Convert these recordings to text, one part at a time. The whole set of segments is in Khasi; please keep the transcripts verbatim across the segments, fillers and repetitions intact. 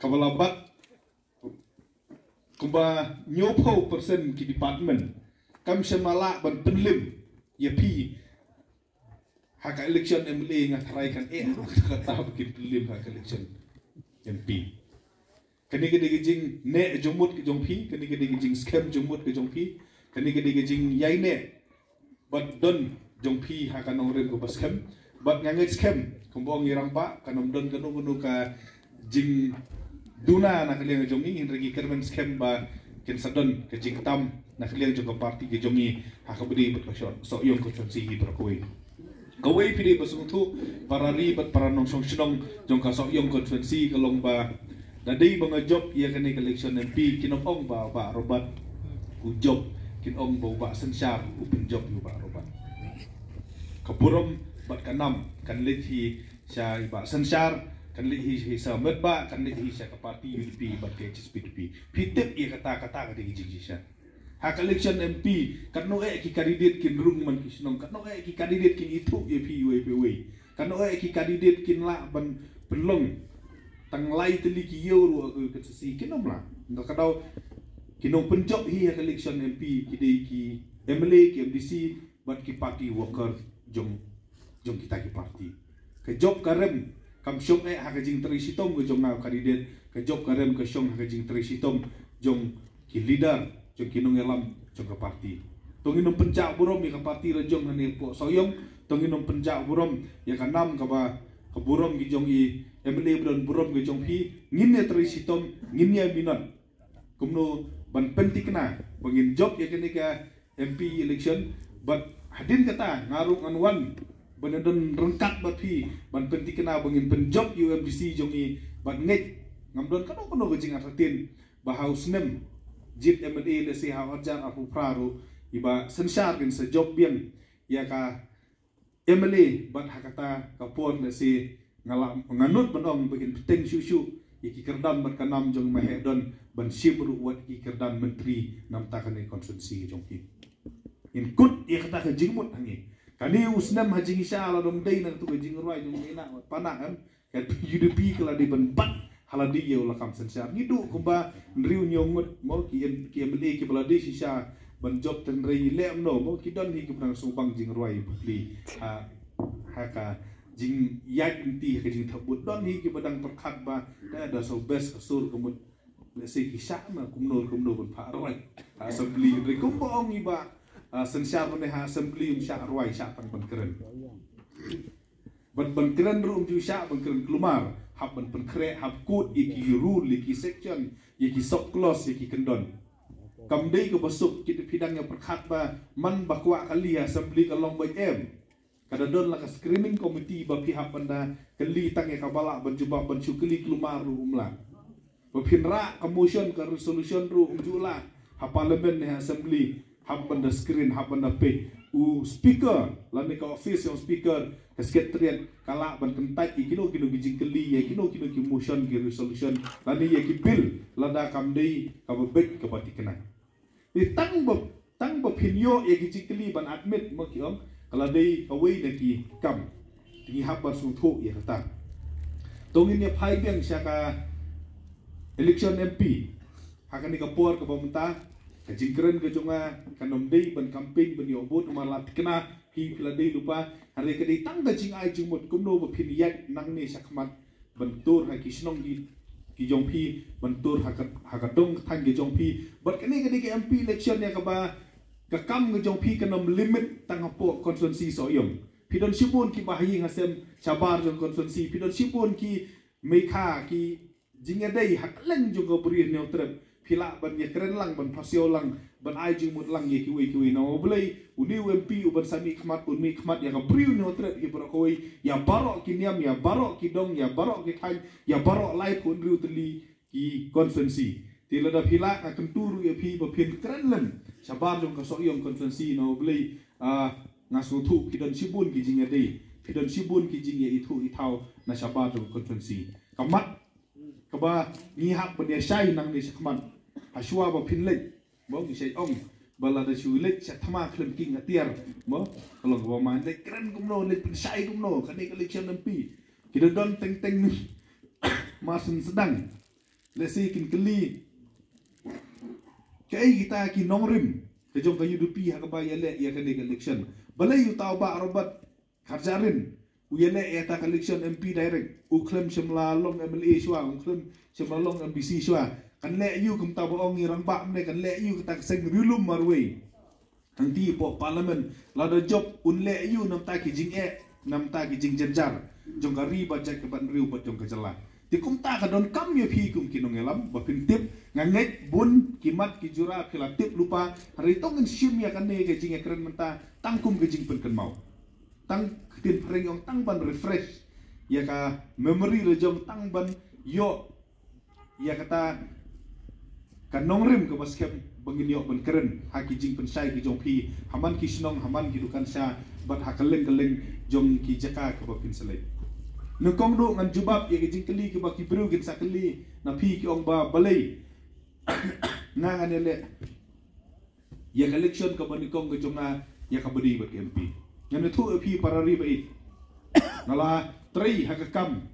kaba la bat kumba hynñiewphew percent ki department, kam shym la lah ban pynlem ïa phi ha ka election M L A. Nga tharai kan eh ha kata ba kin pynlem ha ka election M P. Kane ka dei ka jingneh jingmut ka jong phi, kane ka dei ka jingskhem jingmut ka jong phi, kane ka dei ka jingïaineh bad don jong phi ha ka nongrim kaba skhem. Bad nga ngeit skhem kumba ong i rangbah, kan ym don kano kano ka jingduna na ka liang jong ngi, hynrei ngi kyrmen skhem ba kin sa don ka jingtam na ka liang jong ka party ka jong ngi ha kaba ïadei bad ka Sohiong constituency hi baroh kawei. Kawei phi dei ba sngewthuh, para ri bad para nongshong shnong jong ka Sohiong constituency, ka long ba da dei ba nga jop ïa kane ka election M P, kin ym ong ba Bah Robert u jop, kin ong ba u Bah Synshar u pynjop ïa u Bah Robert. Ka burom bad ka nam kan leit hi sha i Bah Synshar, kan leit hi sha Metbah, kan leit hi sha ka party U D P bad ka H S P D P. Phi tip ïa kata, kata ka dei ka jingshisha. Ha ka election M P, katno eh ki candidate kin rung man ki shnong, katno eh ki candidate kin ithuh ïa phi iwei pa iwei, katno eh ki candidate kin lah ban pynlong tang lai tylli ki ïew ruh ha ka constituency, kin ym lah. Nga ka daw ki nongpynjop hi ha ka election M P ki dei ki M L A, ki M D C bad ki party worker jong jong kita ki party. Ka jop ka rem kam shong eh ha ka jingtrei shitom ka jong nga u candidate, ka jop ka rem ka shong ha ka jingtrei shitom jong ki leader, jong ki nongïalam jong ka party. To ngin ym pynjah burom ïa ka party la jong hangne hapoh Sohiong, to ngin ym pynjah burom ïa ka nam kaba, ka burom ki jong i M L A ba don burom ka jong phi. Ngin ïa trei shitom, ngin ïa minot kumno ban pynthikna ba ngin jop ïa kane ka M P election. Bad hadien kata nga ruh ngan wan ban ïadon ryngkat bad phi ban pynthikna ba ngin pynjop ïa u M D C jong ngi. Bad ngeit ngam don kano kano ka jingartatien ba ha u snem jied M L A lehse ha u arhajar arphew phra ruh i Bah Synshar kin sa jop biang ïa ka M L A. Bad ha kata ka por lehse nga la, nga nud ban ong ba kin bteng shuh shuh ïa ki kyrdan bad ka nam jong ma heh don ban shim ruh wat ki kyrdan myntri namar kane constituency jong ki. Ngin kut ïa kata ka jingmut ha ngi. Kane u snem ha jingshisha la dang dei na katu ka jingrwai jong ngi na pat na em. Ka U D P ka la dei ban bat ha lade ïa u Bah Synshar. Ngi duh kumba hynriew hynñiew ngut mo ki M-, ki M L A kiba la dei shisha ban jop, hynrei leh kumno mo, ki don hi kiba dang sngewbang jingrwai bapli ha, ha ka jingïaid lynti, ha ka jingthep vote. Don hi kiba dang pyrkhat ba da, da shu best ka sur ka mut. Lehse ki shah na kumno kumno ban phah rwai ha assembly. Hynrei kumba ong i Bah, ah, Synshar mynne ha assembly um shah rwai, shah tang ban kren. Ban, ban kren ruh um ju shah ban kren, kulmar hap ban pynkhreh, hap kut ïa ki rule, ïa ki section, ïa ki sub clause, ïa ki kyndon. Kam dei kaba suk, ki, phi dang ïa pyrkhat ba man ba kwah kali ha assembly ka long beit em. Ka da don la ka screening committee ba phi hap ban da kylli tang ïa kaba lah ban jubab, ban shu kylli kulmar ruh um lah. Ba phin rah ka motion ka resolution ruh um ju lah ha parliament ne ha assembly, hap ban da screen, hap ban da peit. U speaker lane ka office jong speaker, ka secretariat ka lah ban kyntait ïa kino kino ki jingkylli, ïa kino kino ki motion, ki resolution lane ïa ki bill lada kam dei kaba beit kaba thikna. Te tang ba, tang ba phin ïoh ïa ki jingkylli ban admit mo ki ong, ka la dei kawei na ki kam. Te ngi hap ban sngewthuh ïa kata. To ngin ïa phai biang sha ka election M P. Ha kane ka por kaba mynta, ka jingkren ka jong nga kan ym dei ban campaign ban ïoh vote, namar la thikna hi phi la dei lypa. Hynrei ka dei tang ka jingai jingmut kumno ba phin ïaid nangne shakhmat ban tur ha ki shnong ki, ki jong phi, ban tur ha ka, ha ka dong ka thaiñ ki jong phi. Bad kane ka dei ka M P election ïa kaba ka kam ka jong phi kan ym limit tang hapoh constituency Sohiong. Phi don shibun ki bahaïing hasem shabar jong constituency, phi don shibun ki meikha, ki jingïadei ha kylleng jong ka Bri Hynñiewtrep. Phi lah ban ïakren lang, ban pasiaw lang, ban ai jingmut lang ïa kiwei kiwei. Namar balei? Une u M P u ban sa mihkhmat, un mihkhmat ïa ka Bri Hynñiewtrep hi baroh kawei, ïa baroh ki niam, ïa baroh ki dong, ïa baroh ki thaiñ, ïa baroh laiphew hynriew tylli ki constituency. Te lada phi lah, nga kyntu ruh ïa phi ba phin kren lem shabar jong ka Sohiong constituency. Namar balei? Ah, nga sngewthuh phi don shibun ki jingïadei, phi don shibun ki jingïaithuh ithaw na shabar jong ka constituency. Ka mat kaba ngi hap ban ïa shai nangne shakhmat, ha shuwa ba phin leit. Mo, ngi shait ong ba lada shu leit sha thma khlem king atiar, mo, ka long kaba ma leit kren kumno, leit pynshai kumno, kane ka election M P. Ki da don teng teng ni. Mar syn sdang Lehse kin kylli, kaei kita ki nongrim ka jong ka U D P ha kaba ïaleh ïa kane ka election? Balei uta u Bah Robert Kharjahrin u ïaleh ïa kata ka election M P direct, u khlem shym la long M L A shuwa, u khlem shym la long M D C shuwa? Kan leh aïu kumta ba ong i rangbah mynne, kan leh aïu kata ka seng riewlum marwei? Hangtei hapoh Parliament lada jop, un leh aïu namar ki jingeh, namar ki jingjynjar jong ka ri bad jait ka bynriew bad jong ka jylla? Te kumta ka donkam ïa phi kum ki nongïalam ba phin tip. Nga ngeit bun ki mat ki jura phi la tip lypa. Hynrei to ngin shim ïa kane ka jingïakren mynta tang kum ka jingpynkynmaw, tang ktien phareng ong tang ban refresh ïa ka memory la jong, tang ban ïoh ïa kata ka nongrim kaba skhem ba ngin ïoh ban kren ha ki jingpynshai ki jong phi ha man ki shnong, ha man ki dukan sha, bad ha kylleng kylleng jong ki jaka kaba phin sa leit. Nyngkong duh ngan jubab ïa ki jingkylli kiba ki briew kin sa kylli na phi, ki ong ba balei nga ngan ïaleh ïa ka election kaba nyngkong ka jong nga ïa kaba dei bad ka M P. Ngan ïathuh ïa phi para ri ba ïeit. Nga la trei ha ka kam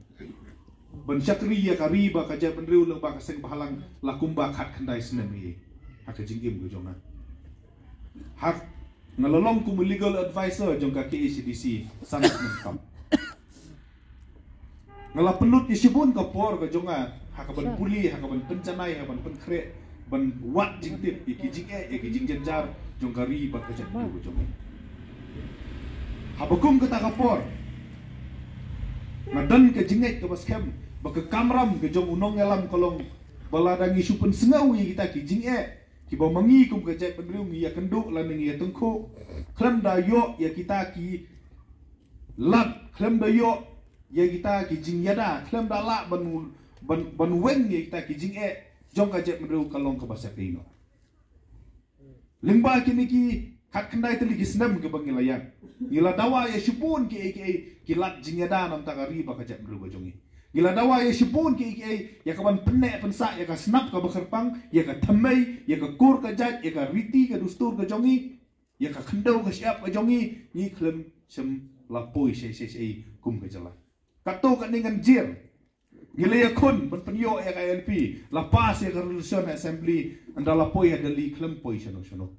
ban shakri ïa ka ri bad ka jaitbynriew lyngba ka seng bhalang la kumba khatkhyndai snem hi ha ka jingim ka jong nga. Ha, nga la long kum u legal advisor jong ka K H A D C san snem tam. Nga la pynlut ïa shibun ka por ka jong nga ha ka ban pule, ha ka ban pynjanai, ha ka ban pynkhreh, ban wad jingtip ïa ki jingeh, ïa ki jingjynjar jong ka ri bad ka jaitbynriew ka jong nga. Haba kum kata ka por nga don ka jingngeit kaba skhem ba ka kamram ka jong u nongïalam ka long ba lada ngi shu pynsngew ïa kita ki jingeh kiba ma ngi kum ka jaitbynriew ngi ïakynduh lane ngi ïatyngkhuh, khlem da ïoh ïa kita ki lad, khlem da ïoh ïa kita ki jingïada, khlem da lah ban, ban, ban weng ïa kita ki jingeh jong ka jaitbynriew ka long kaba sah keiñ noh. Lyngba kine ki khatkhyndai tylli ki snem kiba ngi la ïaid, ngi la dawa ïa shibun kiei kiei ki lad jingïada namar ka ri bad ka jaitbynriew ka jong ngi. Ngi la dawa ïa shibun kiei kiei ïa ka ban pynneh pynsah ïa ka snap kaba kyrpang, ïa ka thymmei, ïa ka kur ka jait, ïa ka riti ka dustur ka jong ngi, ïa ka khyndew ka shyiap ka jong ngi, ngi khlem shym la poi sha, sha, sha, kum ka jylla. Kato kane ngan jia. Ngi la ïakhun ban pynïoh ïa ka I L P, la pass ïa ka resolution ha assembly, ynda la poi ha Delhi khlem poi shano shano.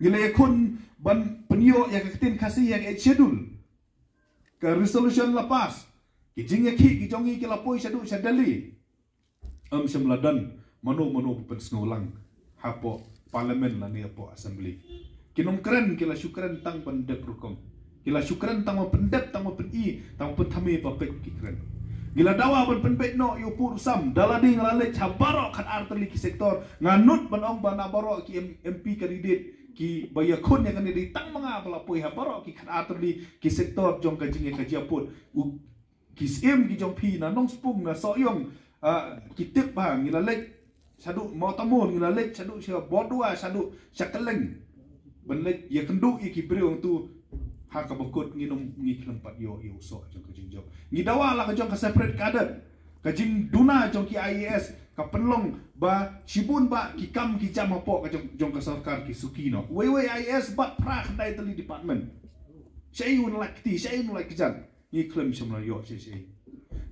Ngi la ïakhun ban pynïoh ïa ka ktien Khasi ha ka Eighth Schedule. Ka resolution la pass. Ki jingïakhih ki jong ngi ki la poi shaduh sha Delhi. Ym shym la don mano mano ba pynsngewlang hapoh Parliament lane hapoh Assembly. Ki nongkren ki la shu kren tang ban dep rukom. Ki la shu kren tang ban pyndep, tang ban pyni, tang ban pynthame ba peit ki kren. Ngi la dawa ban pynbeit noh ïa u pud u sam, da lade nga la leit ha baroh khatar tylli ki sektor, nga nud ban ong ba na baroh ki M-, M P candidate kiba ïakhun ïa kane dei tang ma nga ba la poi ha baroh ki khatar tylli ki sektor jong ka jingïakajia pud. U Ki syiem ki jong phi na Nongspung, na Sohiong, ah, ki tip ba ngi la leit shaduh Mawtamur, ngi la leit shaduh sha Bordua, shaduh sha kylleng. Ban leit ïakynduh ïa ki briew hangtu ha kaba kut ngim, ngi khlem pat ïoh ïa u soh jong ka jingjop. Ngi dawa la ka jong ka separate cadre, ka jingduna jong ki I A S ka pynlong ba shibun ba ki kam ki jam hapoh ka jong, jong ka sorkar ki suki noh. Wei wei I A S bad phra khyndai tylli department. Shaei un lait kti, shaei un lait kjat. Ngi khlem shym la ïoh shisha.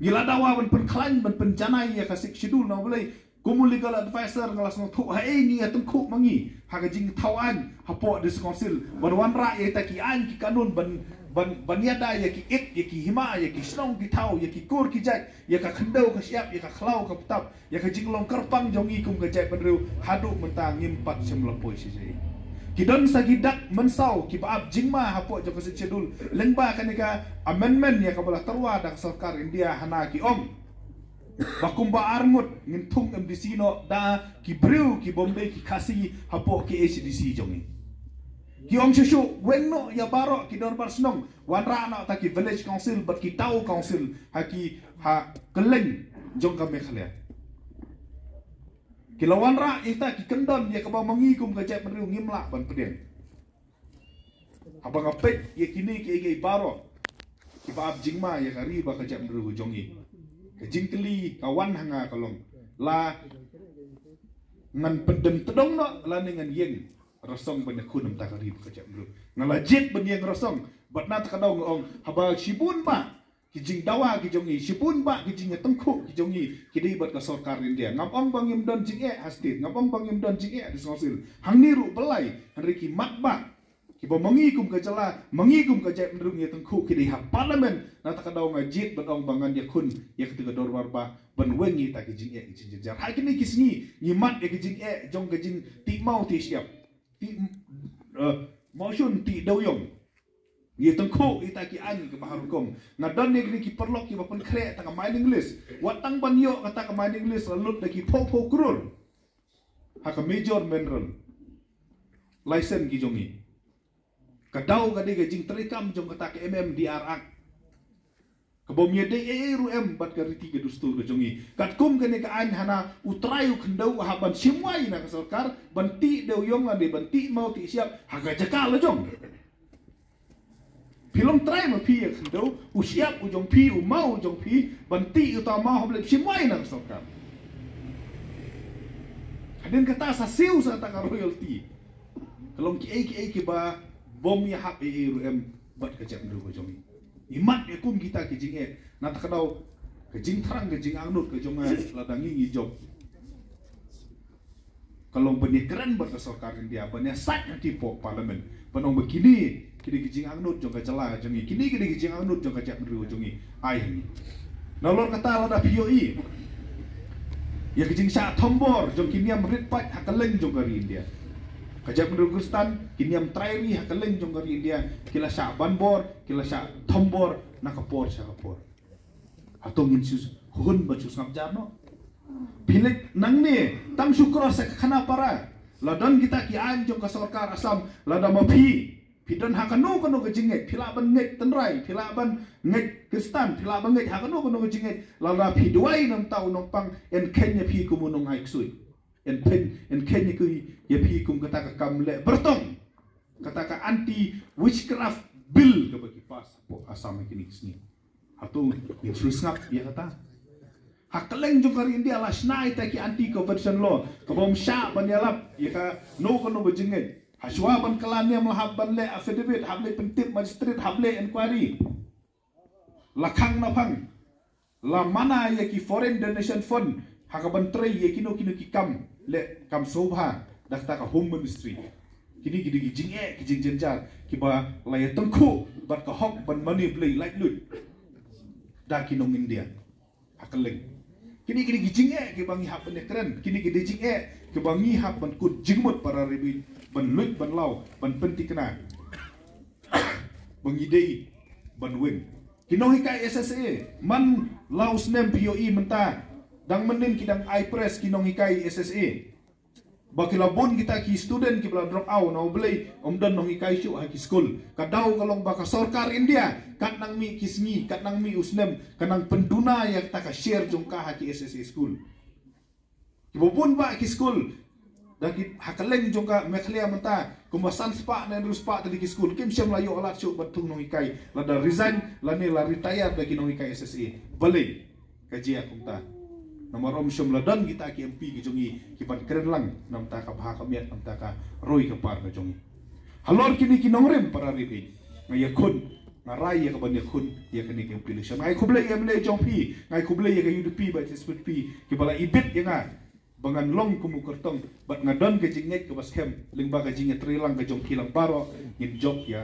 Ngi la dawa ban pynkhlaiñ, ban pynjanai ïa ka Sixth Schedule, namar balei? Kum u legal advisor nga la sngewthuh haei ngi ïatyngkhuh ma ngi ha ka jingthaw aiñ hapoh District Council ban wanrah ïa kita ki aiñ ki kanun ban, ban, ban ïada ïa ki ïit, ïa ki hima, ïa ki shnong ki thaw, ïa ki kur ki jait, ïa ka khyndew ka shyiap, ïa ka khlaw ka btap, ïa ka jinglong kyrpang jong ngi kum ka jaitbynriew. Haduh mynta ngim pat shym la poi shisha. Ki don sa ki dak mynsaw kiba ap jingma hapoh jong ka Sixth Schedule lyngba kane ka amendment ïa kaba la tyrwa da ka sorkar India, hana ki ong ba kumba arngut ngin thung M D C noh da ki briew kibym dei ki Khasi hapoh K H A D C jong ngi. Ki ong shuh shuh, weng noh ïa baroh ki dorbar shnong, wanrah noh ta ki village council bad ki town council ha ki, ha kylleng jong ka Meghalaya. Ki la wanrah ïa ta ki kyndon ïa kaba ma ngi kum ka jaitbynriew ngim lah ban pdiang. Haba nga peit ïa kine kiei kiei baroh kiba ap jingma ïa ka ri bad ka jaitbynriew ka jong ngi, ka jingkylli ka wan ha nga ka long, la ngan pyndem tdong noh lane ngan ïeng rasong ban ïakhun namar ka ri bad ka jaitbynriew? Nga la jied ban ïeng rasong, bad na kata ka daw nga ong haba shibun ba Ki jingdawa ki jong ngi, shibun bah ki jingïatyngkhuh ki jong ngi ki dei bad ka sorkar India. Ngam ong ba ngim don jingeh ha state, ngam ong ba ngim don jingeh ha district council. Hangne ruh balei, hynrei ki mat bah kiba ma ngi kum ka jylla, ma ngi kum ka jaitbynriew ngi ïatyngkhuh ki dei ha parliament. Na kata ka daw nga jied ban ong ba ngan ïakhun ïa kata ka dorbar bah ban weng ïa kita ki jingeh ki jingjynjar. Ha kine ki sngi ngi mat ïa ki jingeh jong ka jingtih maw tih shyiap, tih, eh, mawshun, tih dewïong. Ngi ïatyngkhuh ïa kita ki aiñ kiba ha rukom. Nga don ïa kine ki paralok kiba pynkhreh tang ka mining lease. Wat tang ban ïoh kata ka mining lease la lut da ki phew phew klur ha ka major mineral license ki jong ngi. Ka daw ka dei ka jingtreikam jong kata ka M M D R Act, kaba ym ïadei ei ei ruh em bad ka riti ka dustur ka jong ngi. Katkum kane ka aiñ hana u trai u khyndew u hap ban shim wai na ka sorkar ban tih dewïong lane ban tih maw tih shyiap ha ka jaka la jong. Phi long trai ma phi ïa khyndew, u shyiap u jong phi, u maw u jong phi, ban tih uta u maw hap leit shim wai na ka sorkar. Hadien kata sa siew sa kata ka royalty. Ka long kiei kiei kiba bym ïahap ei ei ruh em bad ka jaitbynriew ka jong ngi. Ngi mat ïa kum kita ki jingeh. Na kata ka daw ka jingthrang ka jingangnud ka jong nga, lada ngi ngi jop, ka long ban ïakren bad ka sorkar India, ban ïasaid ha ki por parliament, ban ong ba kine ki dei ki jingangnud jong ka jylla jong ngi, kine ki dei ki jingangnud jong ka jaitbynriew jong ngi. Ai ha ngi. Nalor kata, lada phi ïohi ïa ka jingshah thombor jong ki niam rit paid ha kylleng jong ka ri India. Ka jaitbynriew Khristan, ki niam trai ri ha kylleng jong ka ri India, ki la shah ban bor, ki la shah thombor na ka por sha ka por. Hato ngin shu hun ban shu sngap jar noh? Phi leit nangne, tang shu cross sha ka Khanapara, la don kita ki aiñ jong ka sorkar Assam. Lada ma phi, phi don ha kano kano ka jingngeit, phi lah ban ngeit tynrai, phi lah ban ngeit Khristan, phi lah ban ngeit ha kano kano ka jingngeit, lada phi duwai na bynta u nongpang, yn kheiñ ïa phi kum u nongai ksuid. Yn kheiñ, yn kheiñ ïa phi kum kata ka kam leh byrtong. Kata ka anti witchcraft bill kaba ki pass hapoh Assam ha kine ki sngi. Hato ngin shu sngap ïa kata? Ha kylleng jong ka ri India la shna ïa kita ki anti conversion law kaba ym shah ban ïalap ïa kano kano ka jingngeit. Hashwa ban kylla niam la hap ban leh affidavit, hap leit pyntip magistrate, hap leh inquiry. La khang na phang, la mana ïa ki foreign donation fund ha kaban trei ïa kino kino ki kam leh kam sngewbha da kata ka Home Ministry. Kine ki dei ki jingeh ki jingjynjar kiba la ïatyngkhuh bad ka hok ban mane Blei laitluid da ki nong India ha kylleng. Kine ki dei ki jingeh kiba ngi hap ban ïakren, kine ki dei jingeh kiba ngi hap ban kut jingmut para rebit, ban luid ban law, ban pynthikna ba ngi dei ban weng. Ki nonghikai S S A, man la u snem phi ïohi mynta, dang mynnin ki dang ai press ki nonghikai S S A ba ki la bun kita ki student kiba la drop out, na u Blei ym don nonghikai shuh ha ki skul. Ka daw ka long ba ka sorkar India kat nang mih ki sngi, kat nang mih u snem, ka nang pynduna ïa kata ka share jong ka ha ki S S A skul. Kiba bun bah ki skul da ki ha kylleng jong ka Meghalaya mynta, kumba san spah ne hynriew spah tylli ki skul, kim shym la ïoh lad shuh ban thung nonghikai, lada resign lane la retire da ki nonghikai S S A. Balei ka jia kumta? Namar ym shym la don kita ki M P ki jong ngi kiban kren lang na bynta ka bha ka miat, na bynta ka roi ka par ka jong ngi. Halor kine ki nongrim para rebit, nga ïakhun, nga rai ïa kaban ïakhun ïa kane ka election. Nga ai khublei ïa M L A jong phi, nga ai khublei ïa ka U D P bad S P D P kiba la ibit ïa nga ba ngan long kum u kyrtong, bad nga don ka jingngeit kaba skhem lyngba ka jingïatreilang ka jong phi lang baroh, ngin jop ïa